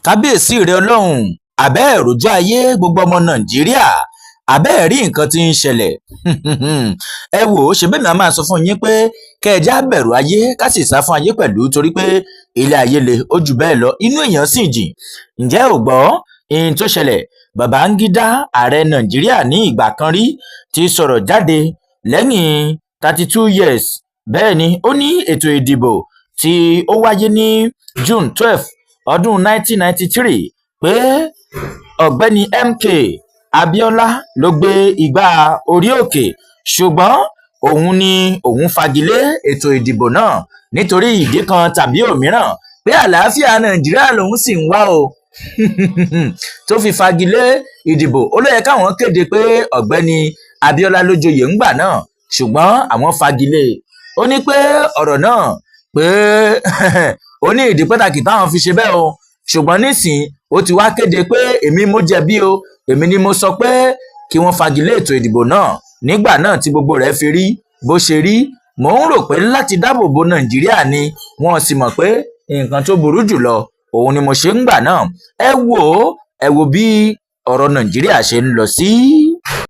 Kábíyèsí rẹ Ọlọ́run, abẹ́ ẹ̀ rójú ayé, gbogbo ọmọ Nàìjíríà, abẹ́ ẹ̀ rí nǹkan tí ń ṣẹlẹ̀. Ẹ wò ó, ṣe bẹ́ẹ̀ mi a máa sọ fún yín pé kẹ́ ẹ já bẹ̀rù ayé, ká sì sá fún ayé pẹ̀lú, torí pé ilé ayé le, ó jù bẹ́ẹ̀ lọ, inú èèyàn sì jìn. Ǹjẹ́ ò gbọ́ ihun tó ṣẹlẹ̀? Babangida, ààrẹ Nàìjíríà ní ìgbà kan rí, ti sọ̀rọ̀ jáde lẹ́yìn 32 years. Bẹ́ẹ̀ ni, ó ní ètò ìdìbò tí ó wáyé ní June 12, ọdún 1993, pé Ọ̀gbẹ́ni MK Abiola ló gbé igbá orí òkè, ṣùgbọ́n òun ni òun fagilé ètò ìdìbò náà nítorí ìdí kan tàbí òmíràn, pé àlàáfíà Nàìjíríà lòun sì ń wá o tó fi fagilé ìdìbò. Ó ló yẹ káwọn kéde pé Ọ̀gbẹ́ni Abiola ló joyè ńgbà náà, ṣùgbọ́n àwọn fagilé. Ó ní pé ọ̀rọ̀ náà, pé ó ní ìdí pàtàkì táwọn fi ṣe bẹ́ẹ̀ o. Ṣùgbọ́n nísìnyí, ó ti wá kéde pé èmi mo jẹ̀bi o, èmi ni mo sọ pé kí wọ́n fagilé ètò ìdìbò náà nígbà náà tí gbogbo rẹ̀ fi rí bó ṣe rí. Mò ń rò pé láti dáàbò bo Nàìjíríà ni. Wọ́n sì mọ̀ pé nǹkan tó burú jùlọ òun ni mo ṣe ń gbà náà. Ẹ wò ó, ẹ wo bí ọ̀rọ̀ Nàìjíríà ṣe ń lọ sí.